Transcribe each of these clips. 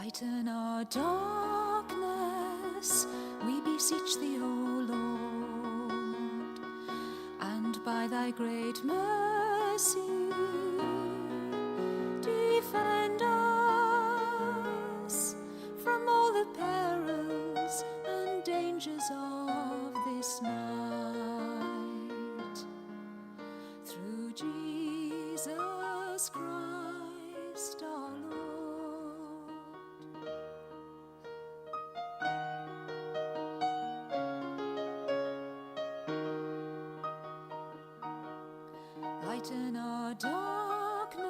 Lighten our darkness, we beseech thee, O Lord, and by thy great mercy defend us from all the perils and dangers of this night. Through Jesus Christ our Lord. Lighten our darkness,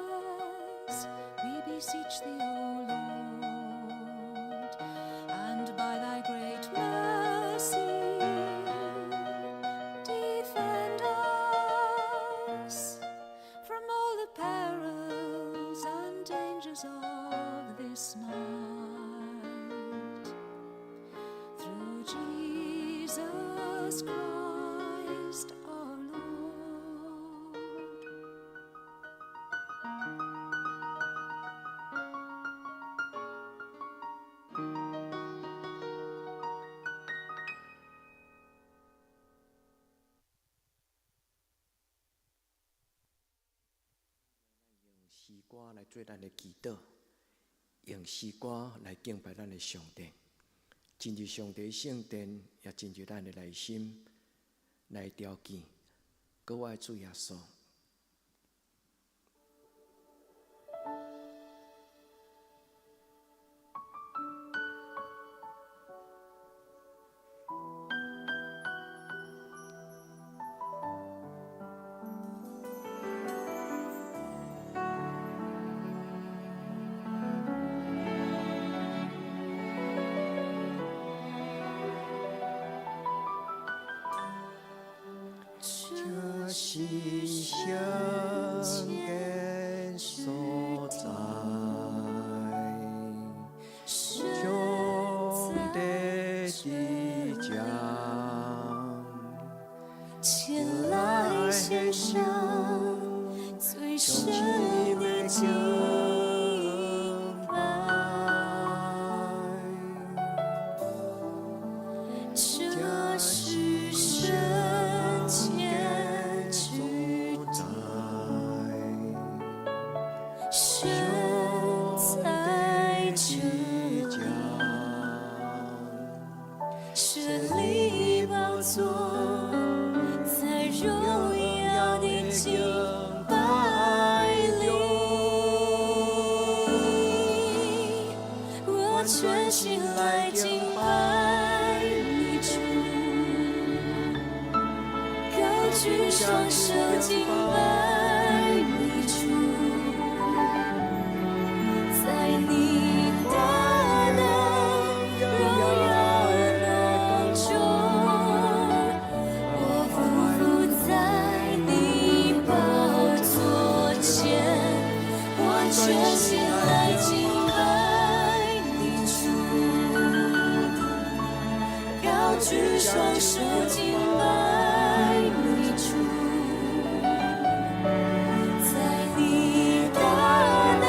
we beseech thee, O Lord, and by thy great mercy defend us from all the perils and dangers of this night. Through Jesus Christ our Lord. 用詩歌來做咱的祈禱，用詩歌來敬拜咱的上帝，進入上帝聖殿，也進入咱的內心來朝見。閣我的主耶穌。這這是是聖聖潔潔所之在，神上在帝這的裡，家，前來獻上最深的敬拜。這是聖潔之在，神在這裡，設立寶座，在榮耀的敬拜裡，我全心來敬拜你主，高舉雙手敬拜你主，在你大能榮耀當中，我俯伏在你寶座前，我全心來敬拜你主，高舉雙手敬拜你主，在你大能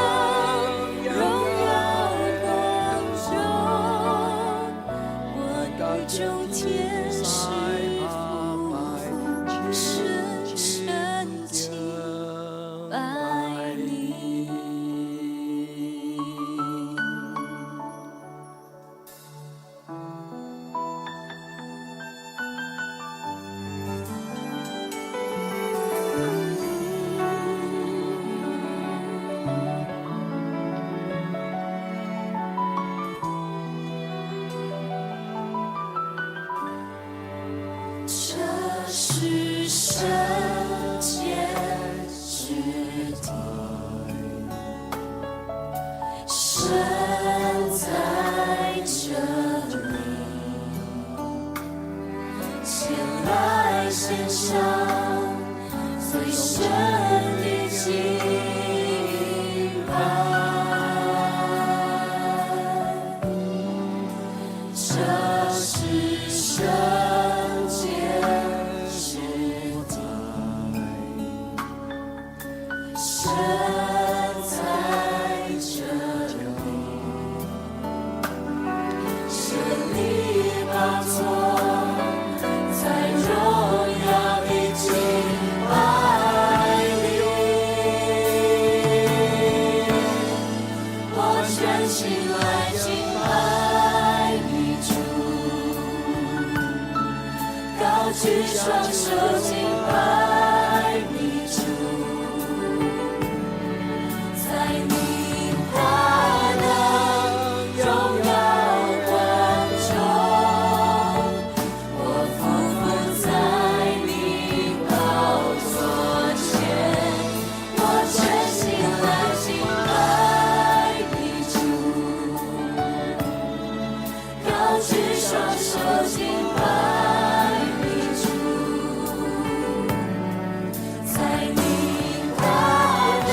榮耀當中，我與眾天使俯伏深深敬拜你。全心來敬拜你主，高舉雙手敬拜你主，在你大能榮耀光中，我俯伏在你寶座前，我全心來敬拜你主，高舉雙手敬拜你主，在你大能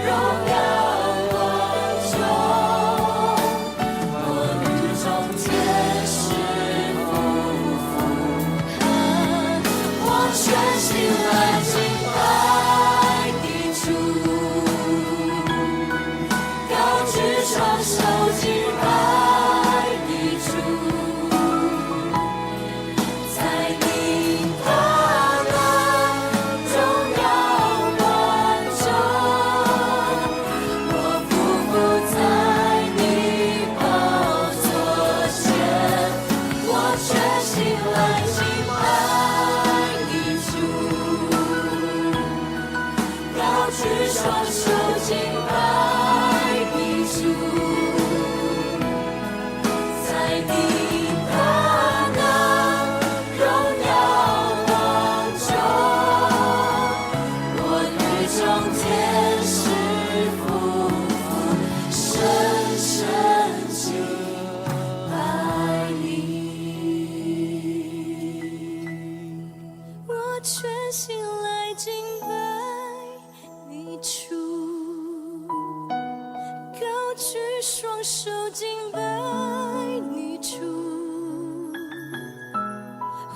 榮耀光中，我與眾天使俯伏，我全心來敬拜你主，高舉雙手敬拜你主，在你大能榮耀光中，我俯伏在你寶座前，我全心來敬拜你主，高舉雙手敬拜你主，在你大能榮耀光中，我與眾天使俯伏，深深敬拜你。我全心來敬拜你主，高舉雙手敬拜你主，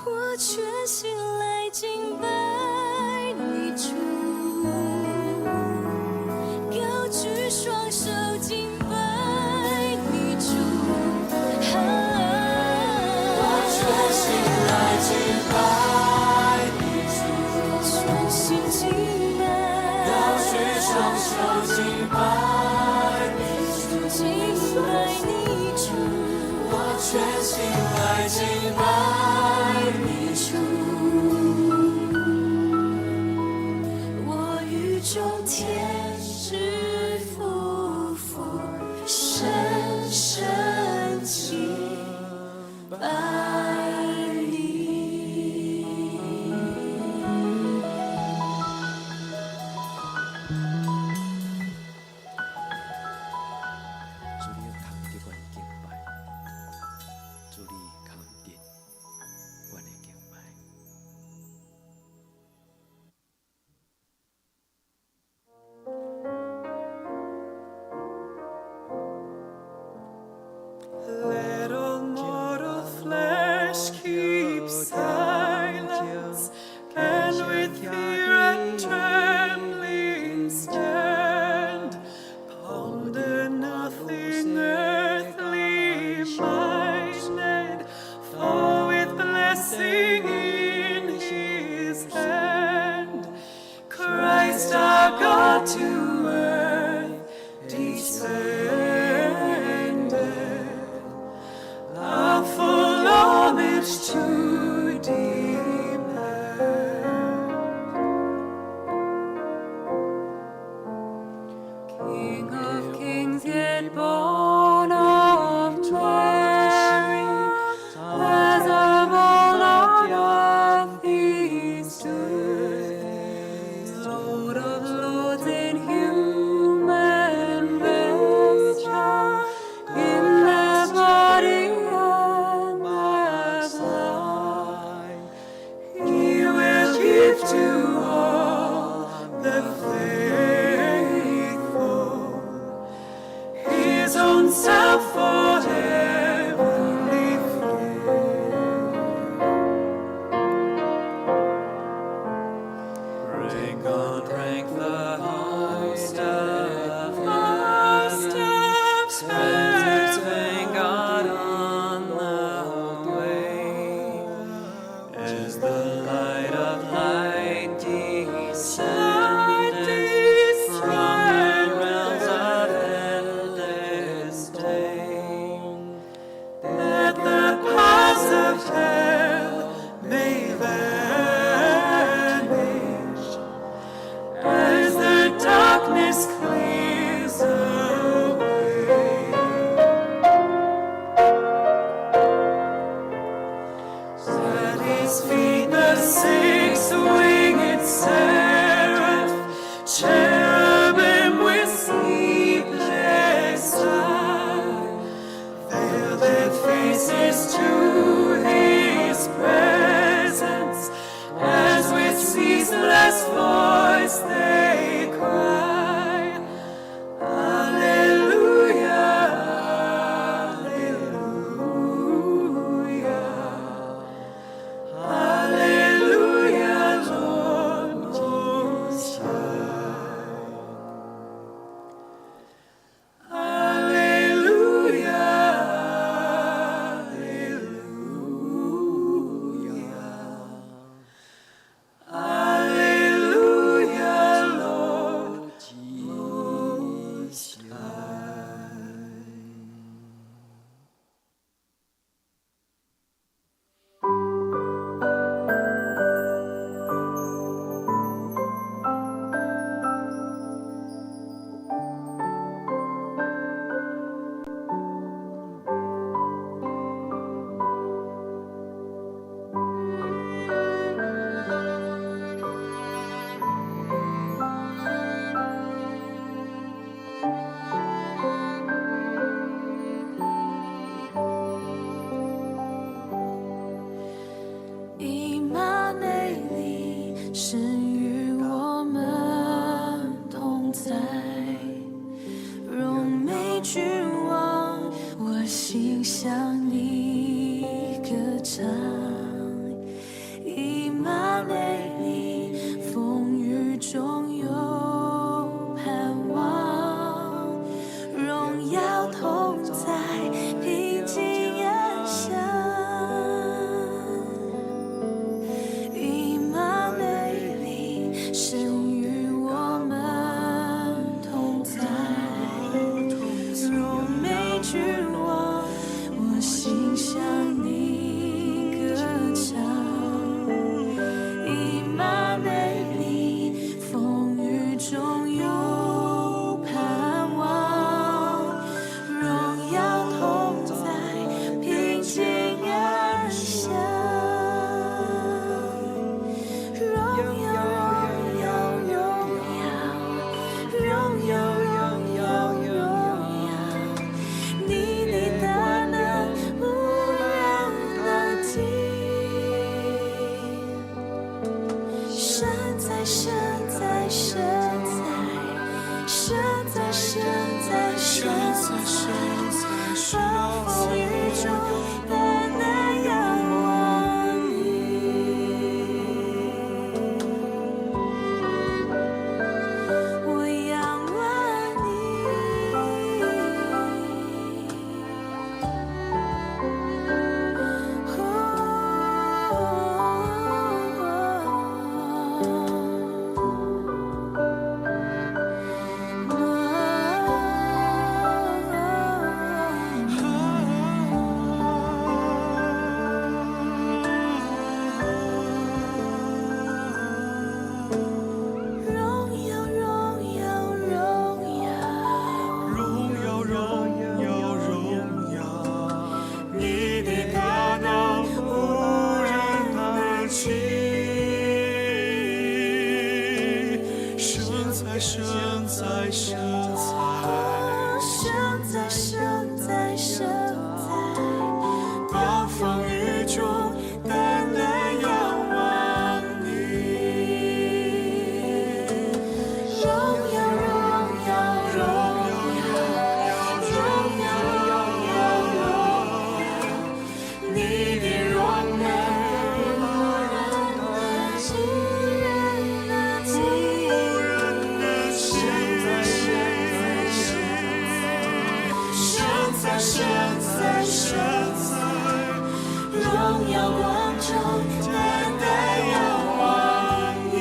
我全心來敬拜你主，高舉雙手敬拜你主，我全心來敬拜你主，全心敬拜，高舉雙手敬拜你主，敬拜你主，我全心來敬拜你主，我與眾天使俯伏，深深敬拜你。主，你堪得阮敬拜，主，你堪得。向你歌唱，以馬內利，風雨中有盼望，榮耀同在，平靜安詳。以馬內利，神與我們同在，榮美君王，我心向你歌唱。以馬內利，風雨中有盼望，榮耀同在，平靜安詳。榮耀，榮耀，榮耀，榮耀，榮耀，榮耀，你的大能無人能及。神在，神在，神在，神在，神在，神在，暴風雨中單單仰望你。我仰望你。榮耀，榮耀，榮耀，榮耀，榮耀，榮耀，你的大能無人能及。神在，神在，神在，神在，神在，神在，暴風雨中單單仰望你。榮耀，榮耀，榮耀，榮耀，榮耀，榮耀，你的榮美無人能及，無人能及。神在，神在，神在，榮耀光中單單仰望你。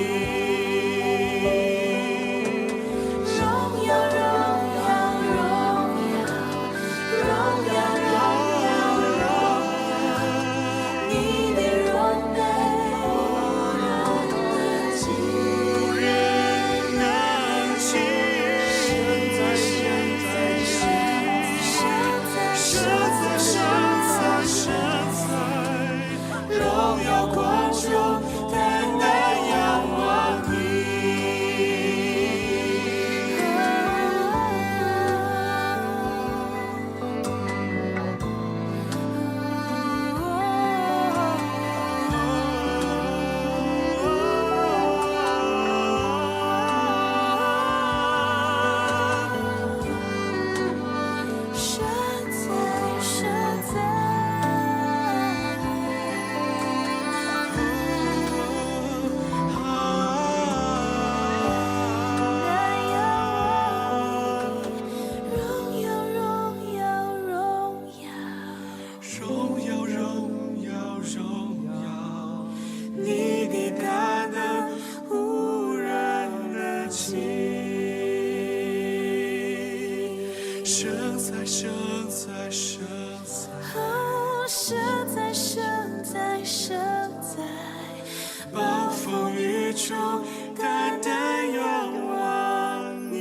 榮耀，榮耀，榮耀，榮耀，榮耀，榮耀，你的榮美無人能及。無人能及。神在，神在，神在，神在，神在，榮耀光中單單仰望你。神在，神在，單仰望你，榮耀，榮耀，榮耀，榮耀，榮耀，榮耀，你的大能無人能及。神在，神在，神在，哦，神在，神在，神在，暴風雨中單單仰望你。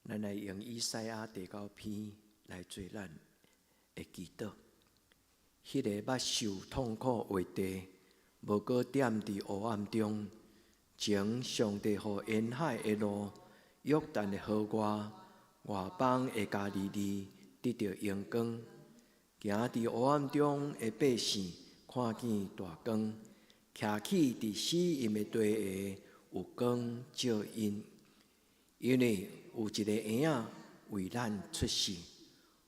咱來用以賽亞第九篇來做咱的祈禱。彼個捌受痛苦畫地，無閣踮佇黑暗中。前上帝予沿海的路、約旦的河外、外邦的加利利得著榮光。行佇黑暗中的百姓看見大光，徛起佇死蔭的地下有光照𪜶。因為有一個嬰仔為咱出世，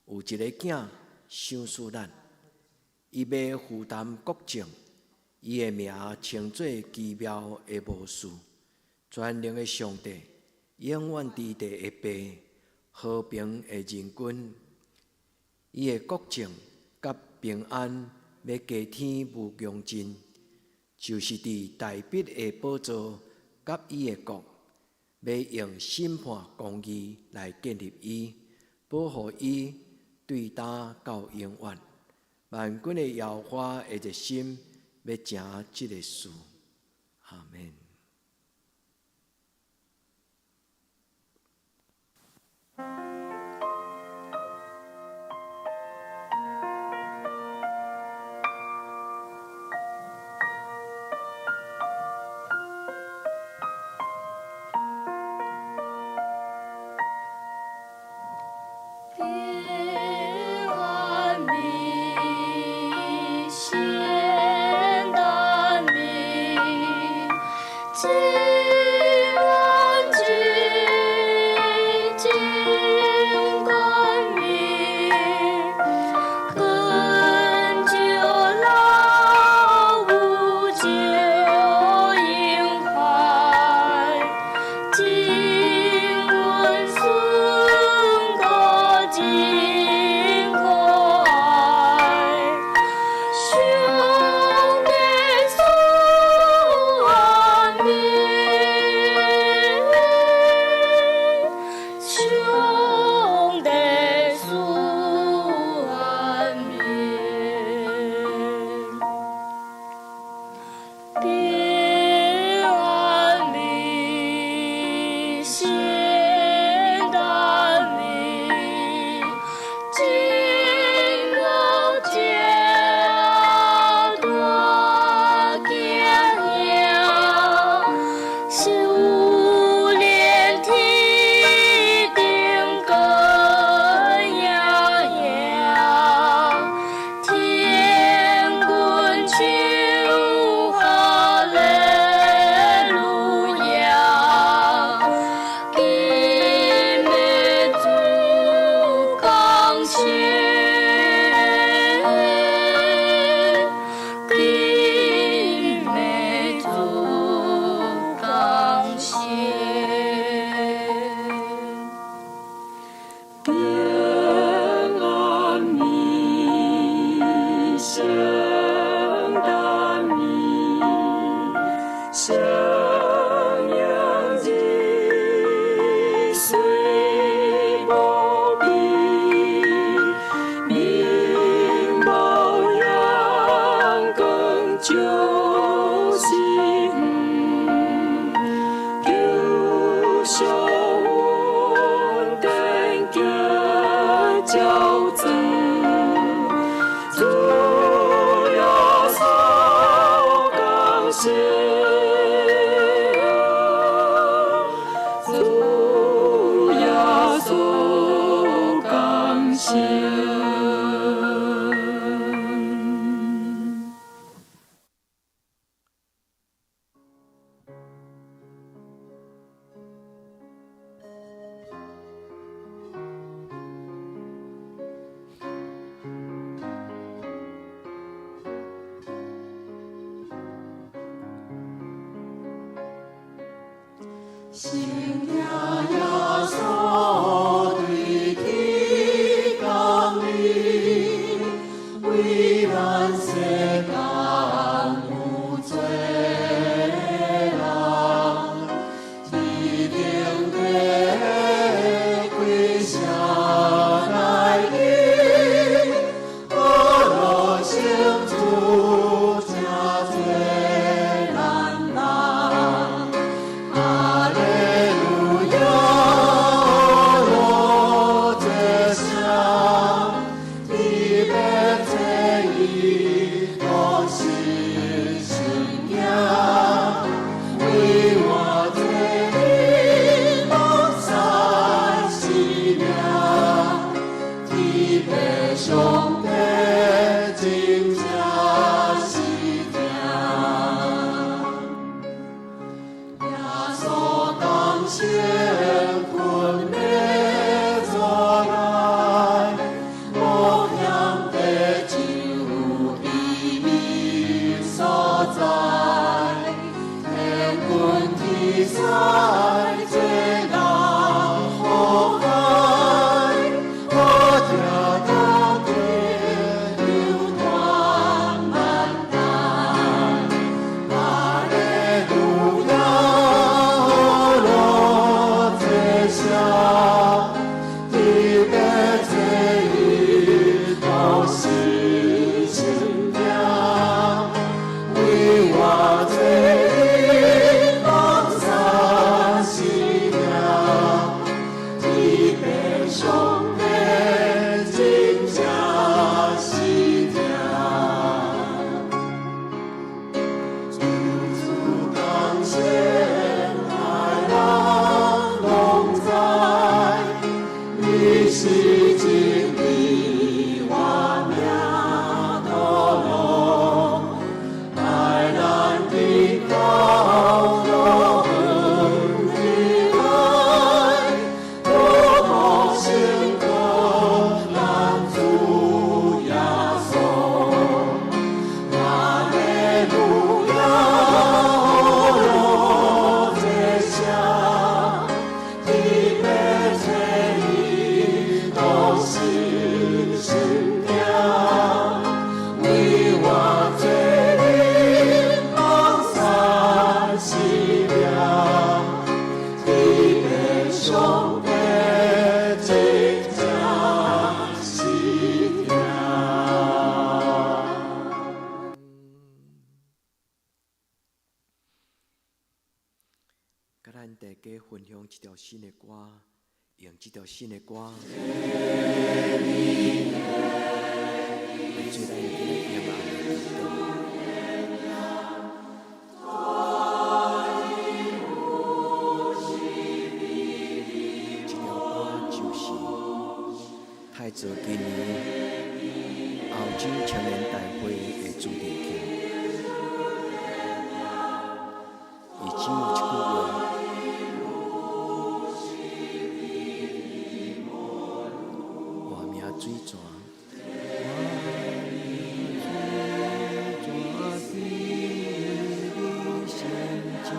有一個囝賞賜咱，伊欲負擔國政，伊的名稱做奇妙的謀士，全能的上帝，永遠佇地的爸，和平的仁君。伊的國政佮平安欲加添無窮盡，就是佇大衛的寶座佮伊的國，欲用審判公義來建立伊，保護伊對今到永遠。萬軍的耶和華的熱心欲成這个事。阿們。平安暝，仙誕暝，金安居，金光明，亘久老無舊嬰孩，金文孫國真可愛，上帝賜安眠，上帝賜安眠，平安暝，仙誕暝，金木家大囝兄，修煉天頂個影影，天軍唱哈利路亞，今暝主降生，今暝主降生。平安暝，聖誕暝，雙嬰兒睡無邊，明眸陽光照心遠，求上恩典加照主，主耶穌降生，主耶穌降生。聖聽耶穌對天降臨，為咱世間有罪人，天頂地開聲來應，何樂聖主成濟咱人。哈利路亞。咱大家分享一條新的歌，用這條新的歌來做咱今仔夜晚的祈禱。這條歌就是太澤今年澳洲青年大會的主題曲。伊只有一句話：活命水泉。活命水泉伫你心中。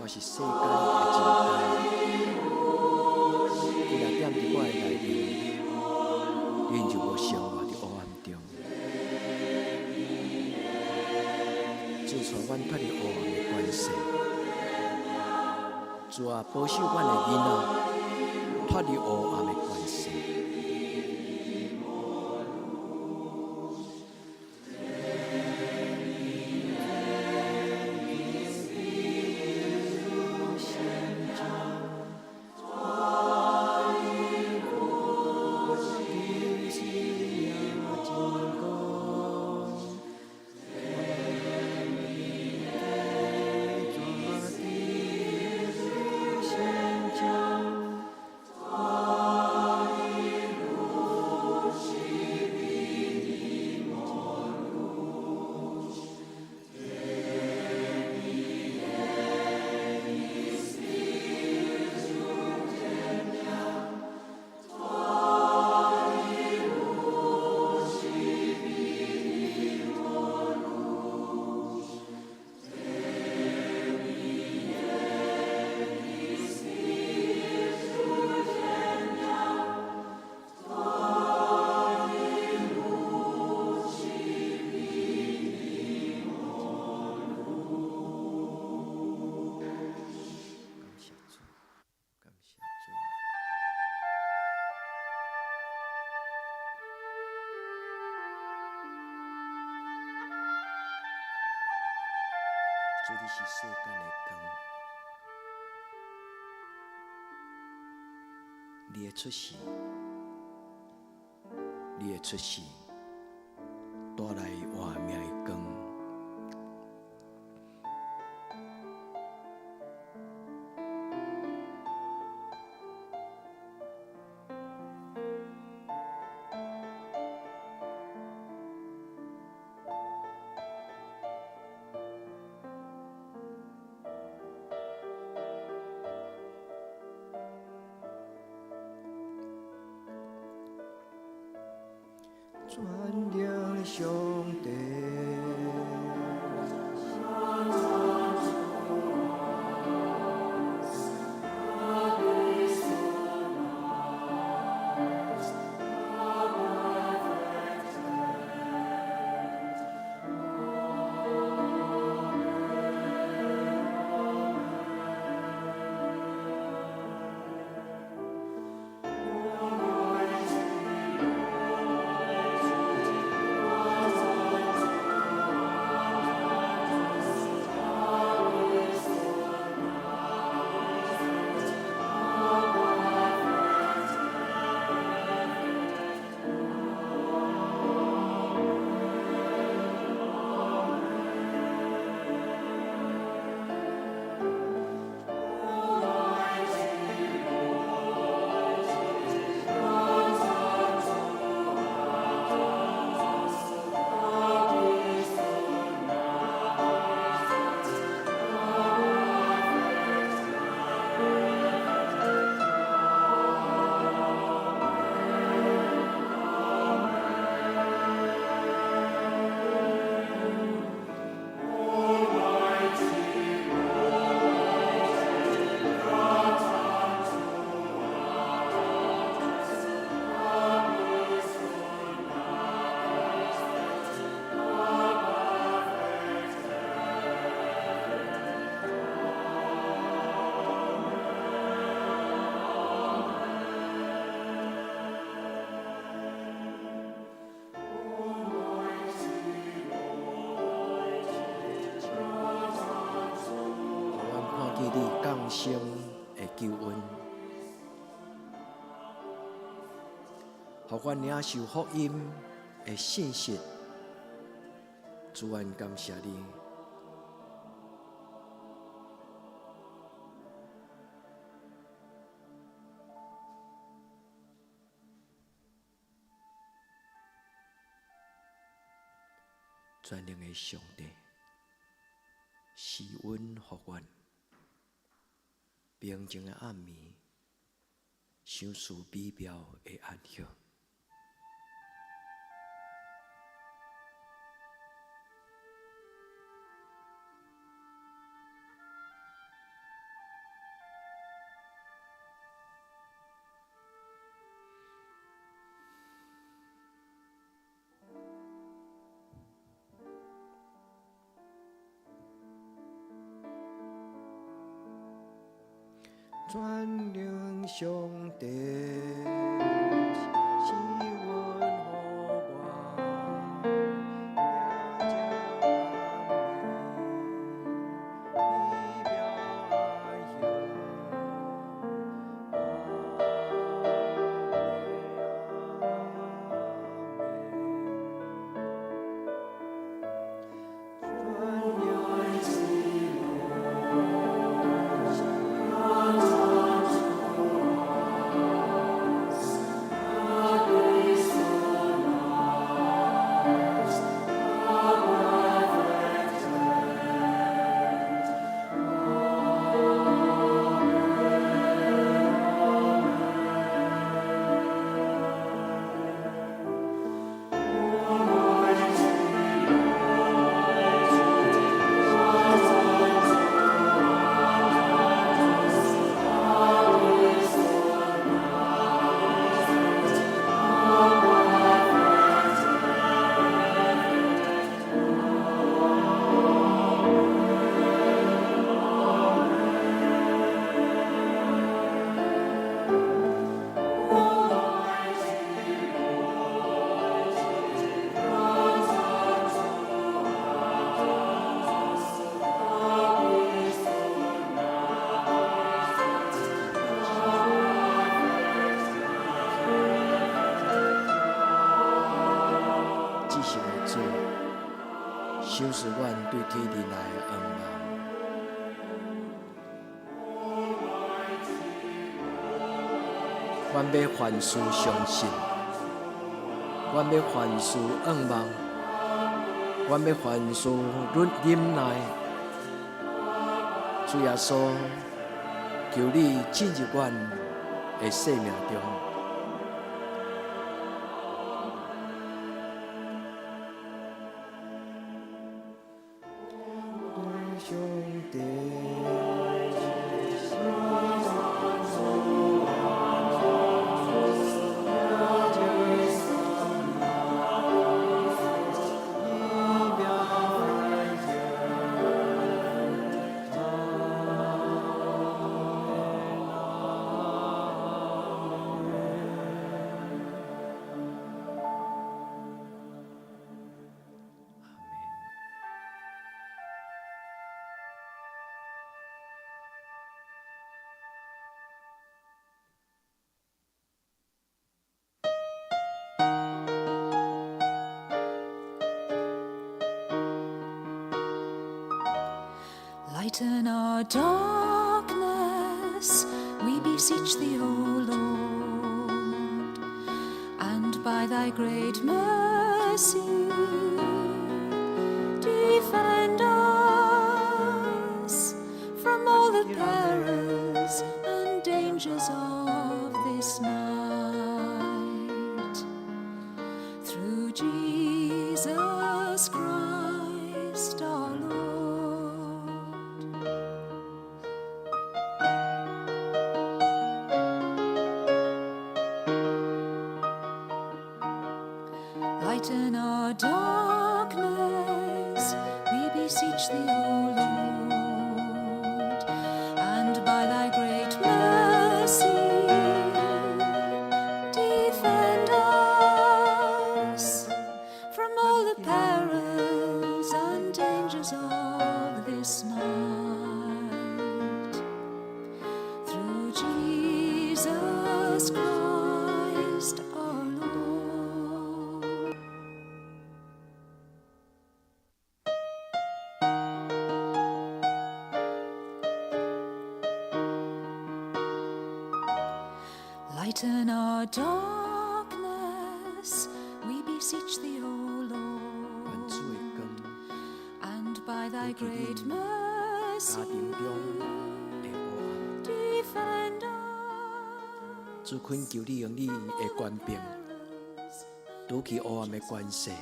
我是世間的真光，伊若踮佇我的內面，恁就無生活佇黑暗中。主帶阮脫離黑暗的權勢，主啊，保守阮的囡仔脫離黑暗的權勢。感謝主，感謝主。主，你是世間的光，你的出世，你的出世，帶來活命的光。全能上帝。永生的救恩，予阮领受福音的信息。主，阮感謝你。全能的上帝，施恩予阮，平靜的暗暝，賞賜美妙的安息。全能上帝，施恩予我，平靜暗暝，美妙安息。至聖的主，賞賜阮對天而來的仰望。阮欲凡事相信，阮欲凡事仰望，阮欲凡事忍耐。主耶穌，求你進入阮的生命中。上帝。 Lighten our darkness, we beseech thee, O Lord, and by thy great mercy defend us from all the perils and dangers of this night. Through Jesus Christ our Lord. Lighten our darkness, we beseech thee, O Lord, and by thy great mercy defend us from all the perils and dangers of this night. Lighten our darkness, we beseech thee, O 願主 Lord, 的光 and by thy 除去 great 恁 mercy, 家庭中的黑暗。 defend us 主懇求你用你的權柄，除去黑暗的權勢，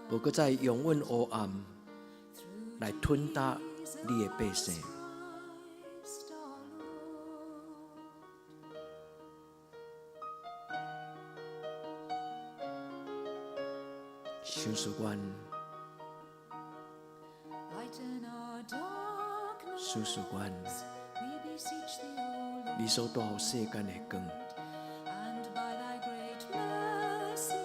無閣再容允黑暗來吞打你的百姓。 Christ our Lord. 賞賜阮， Lighten our darkness, 賞賜阮， we beseech thee, O Lord, 你所帶予世間的光， and by thy great mercy,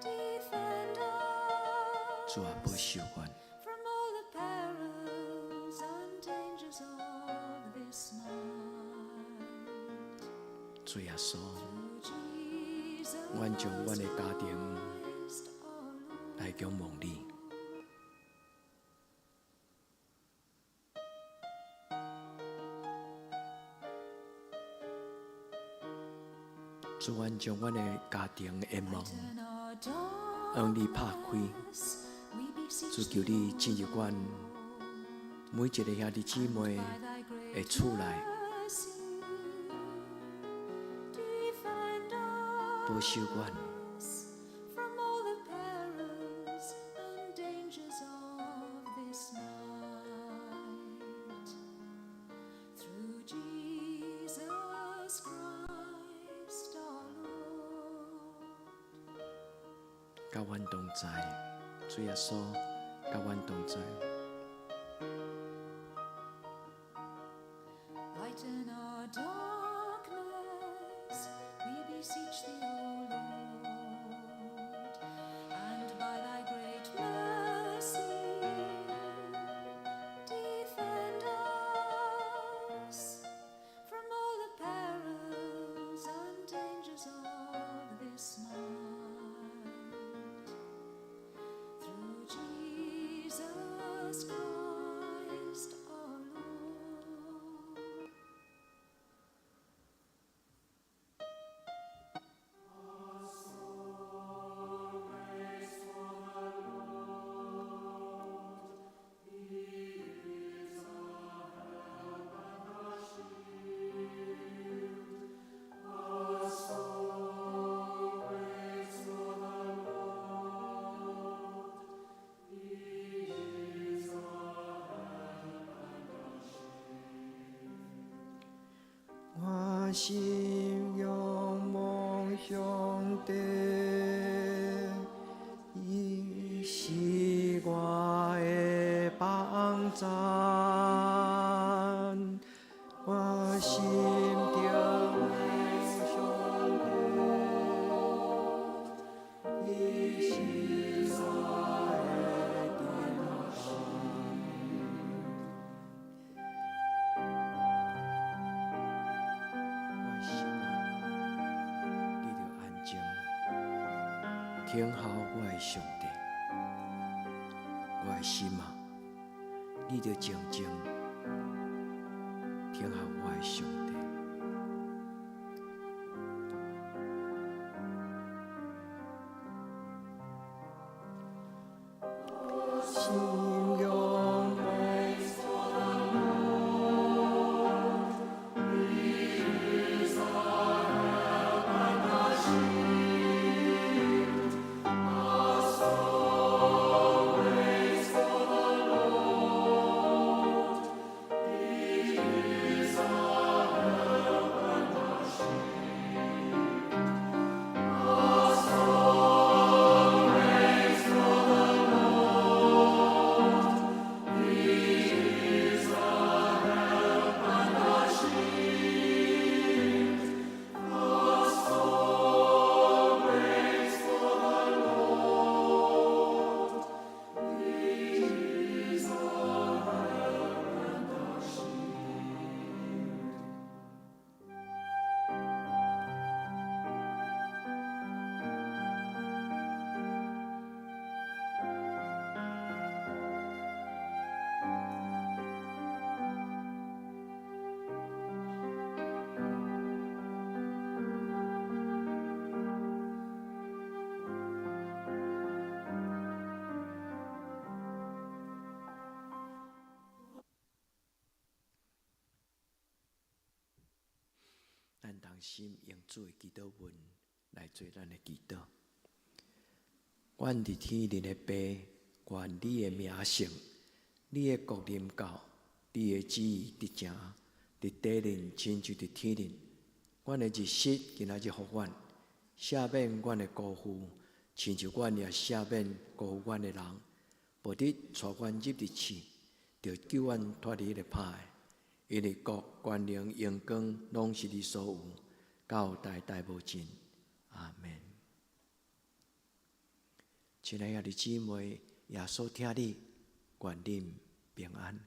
defend us 主啊，保守阮。 from all the perils and dangers of this night. 主耶穌， Through Jesus 阮將阮的家庭 Christ our Lord. 來仰望你。主，阮將阮的家庭的門 Lighten our darkness, 向你拍開， we beseech 主求你進入阮每一个兄弟姊妹 by thy great 的厝內， mercy, defend us 保守阮， from all the perils and dangers of this night. Through Jesus Christ our Lord. 佮阮同在，主耶穌，佮阮同在。 Lighten our darkness, we beseech thee, O Lord, and by thy great mercy, defend us from all the perils and dangers of this night. Through Jesus Christ our Lord. 我心仰望上帝，伊是我的幫贊。我心中上帝，伊是我的鎮守。我的心啊，你著安靜，聽候我的上帝。我的心啊，你著靜靜聽候我的上帝。心仰望同心用主的祈禱文來做咱的祈禱。阮佇天頂的父，願你的名聖，你的國臨到，你的旨意得成，佇地面親像佇天頂。阮的日食今仔日予阮，赦免阮的辜負，親像阮也赦免辜負阮的人。無得帶阮入佇試，著救阮脫離彼個歹的。因為國、權能、榮光，攏是你所有，到代代無盡。阿門。親愛的兄弟姊妹，耶穌疼你，願恁平安。